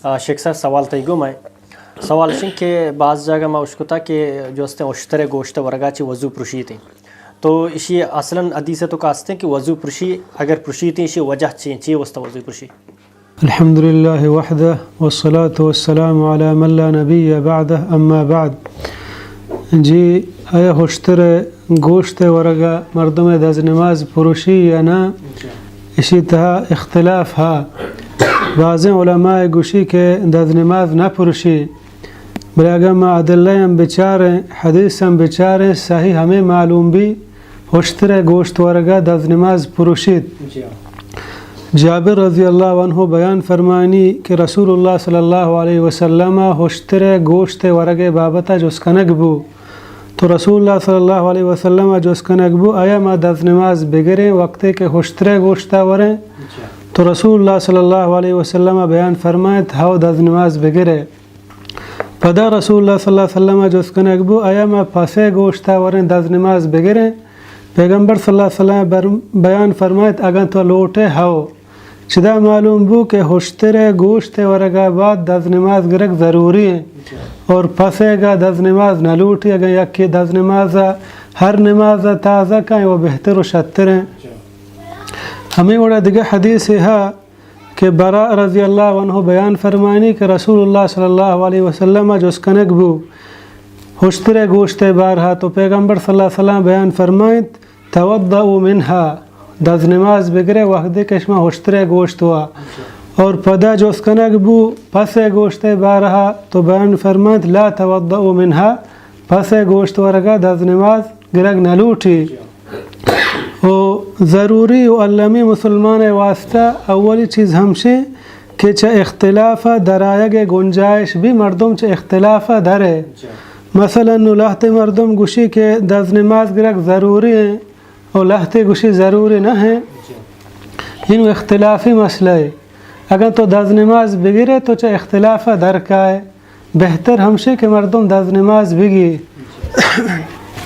آ، شیخ صاحب، سوال تئی گوما ایں۔ سوال اش انت کہ باز جاگہ ما اشکتا کہ جو استیں اشتر ءِ گوشت ءِ ورگا چہ وضو پرشیت انت۔ تو اشی اصلاً حدیث ءِ توکا استیں کہ وضو پرشی، اگر پرشیت انت، اشی وجہ چی انت؟ چی واسطہ وضو پرشی؟ الحمد لله وحده والصلاة والسلام على من لا نبي بعده، أما بعد۔ جی، آیا ہشتر ءِ گوشت ءِ ورگا مردم ءِ دزنماز پروشی یا نہ؟ اشی تہا اختلاف ہا۔ بازیں علماء گوشی کہ دزنماز نہ پروشی۔ بلے اگاں ما ادلہ ہم بچاریں، حدیث ہم بچاریں، صحیح ہمے معلوم بی، ہشتر ءِ گوشت ورگا دزنماز پروشیت۔ جی ہاں۔ جابر رضی اللہ عنہ بیان فرمانی کہ رسول اللہ صلی اللہ علیہ وسلم ءَ ہشتر ءِ گوشت ءِ ورگ ءِ بابت ءَ جست کنگ بو۔ تو رسول اللہ صلی اللہ علیہ وسلم ءَ جست کنگ بو، آیا ما دزنماز بگریں وقتے کہ ہشتر ءِ گوشت ءَ وریں؟ جی۔ تو رسول اللہ صلی اللہ علیہ وسلم ءَ بیان فرمائیت، ہو، دزنماز بگرے۔ پدا رسول اللہ صلی اللہ علیہ وسلم ءَ جست کنگ بو، آیا ما پس ءِ گوشت ءَ وریں دزنماز بگریں؟ پیغمبر صلی اللہ علیہ وسلم بر-، بیان فرمائیت، اگاں تو لوٹے، ہو۔ چدا معلوم بو کہ ہشتر ءِ گوشت ءِ ورگا بعد دزنماز گرگ ضروری انت اور پس ءِ گا دزنماز نہ لوٹی۔ اگاں یکے دزنماز ءَ ہر نماز ءَ تازہ کن، وہ بہتر و شتر انت۔ ہمے وڑا دگہ حدیثے ہا کہ براء رضی اللہ عنہ بیان فرمانی کہ رسول اللہ صلی اللہ علیہ وسلم ءَ جست کنگ بو ہشتر ءِ گوشت ءِ بارہا، تو پیغمبر صلی اللہ علیہ وسلم بیان فرمائیت، توضؤوا منها، دزنماز بگرے وہدے کہ شما ہشتر ءِ گوشت وا۔ اور پدا جست کنگ بو پس ءِ گوشت ءِ بارہا، تو بیان فرمائیت، لا توضؤوا منها، پس ءِ گوشت ورگا دزنماز گرگ نہ لوٹی۔ و ضروری و المی مسلمان ءِ واسطہ اولی چیز ہمشی کہ چہ اختلاف ءَ درآیگ ءِ گنجائش بی، مردم چہ اختلاف ءَ درے۔ مثلاً نو لہتے مردم گوشی کہ دزنماز گرگ ضروری انت و لہتے گوشی ضروری نہ انت۔ این اختلافی مسئلہ ہے۔ اگاں تو دزنماز بگرے تو چہ اختلاف ءَ در کائے۔ بہتر ہمشی کہ مردم دزنماز بگی۔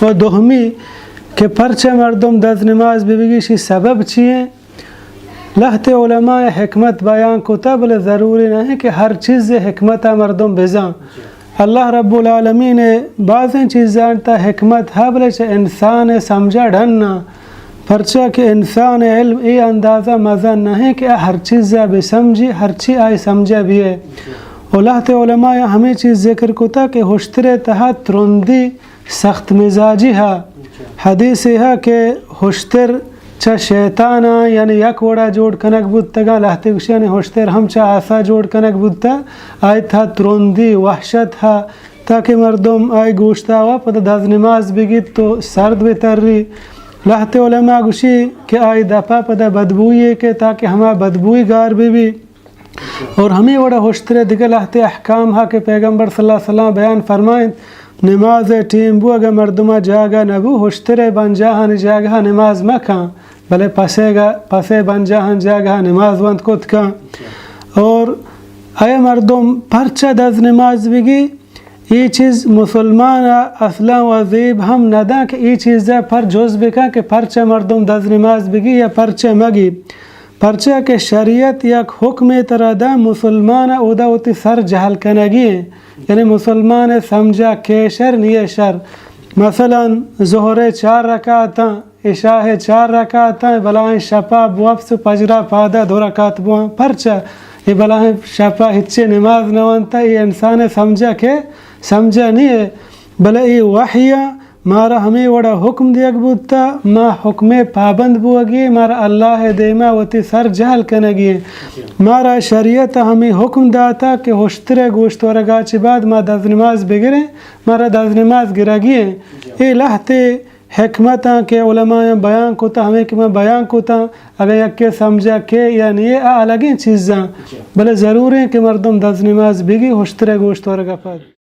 و دومی کہ پرچہ مردم دزنماز بگی، شی سبب چی انت؟ لہتے علماء حکمت بیان کتا، بلے ضروری نہ انت کہ ہر چیز حکمت ءَ مردم بزان۔ اللہ رب العالمین ءِ بازیں چیزاں تا حکمت ہا، بلے چہ انسان ءِ سمجھا ڈن نا۔ پرچا کہ انسان ءِ علم اے اندازہ مزن نہ انت کہ آ ہر چیز ءَ بہ سمجھی، ہر چی آئی سمجھا بیئے۔ و لہتے علماء ہمے چیز ذکر کتا کہ ہشتر ءِ تہا ترندی سخت مزاجی ہا۔ حدیثے ہا کہ ہشتر چہ شیطاناں، یعنی یک وڑا جوڑ کنگ بوتگاں، لہتے گوشی یعنی ہشتر ہم چہ آسا جوڑ کنگ بوتا، آئی تہا ترندی، وحشت ہا، تاکہ مردم آئی گوشتا وا پدا دزنماز بگیت تو سرد بہ تری۔ لہتے علماء گوشی کہ آئی دپا پدا بدبوئی کہ تاکہ ہما بدبوئی گار بہ بی۔ اور ہمے وڑا ہشتر ءِ دگہ لہتے احکام ہا کہ پیغمبر صلی اللہ علیہ وسلم بیان فرمائنت، نماز ءِ ٹیم بو، اگہ مردما جاگہ نبو، ہشتر ءِ بنجاہانی جاگہا نماز مکن، بلے پسے گا، پسے بنجاہانی جاگہا نماز وانت کت کن۔ اور اے مردم پرچہ دزنماز بگی، اے چیز مسلمان ءَ اصلاً و زیب ہم نہ داں کہ اے چیز ءَ پر جز بکن کہ پرچہ مردم دزنماز بگی یا پرچہ مگی۔ پرچا کہ شریعت یک حکمے ترا داں، مسلمان ءَ اودا وتی سر جہل کنگی انت۔ یعنی مسلمان ءِ سمجھا کہ شر نیہ شر۔ مثلاً ظہر ءِ چار رکعتاں، عشاء ءِ چار رکعتاں، بلاہیں شپا بوپس و پجرا پادا دو رکعت بوان۔ پرچا؟ اے بلاہیں شپا ہچے نماز نہ وانتا، اے انسان ءِ سمجھا کہ سمجھا نیہ۔ بلے اے وحی ءَ مارا ہمے وڑا حکم دیگ بوتا، ما حکمے پابند بوگی، مارا اللہ ءِ دیما وتی سر جہل کنگی انت۔ مارا شریعت ءَ ہمے حکم داتا کہ ہشتر ءِ گوشت ورگا چہ بعد ما دزنماز بگریں، مارا دزنماز گرگی انت۔ اے لہتے حکمتاں کہ علمایاں بیان کتا، ہمے کہ من بیان کتا، اگاں یکے سمجھا کہ یا نیہ، آ الگیں چیزاں، بلے ضرور انت کہ مردم دزنماز بگی ہشتر ءِ گوشت ورگا پد۔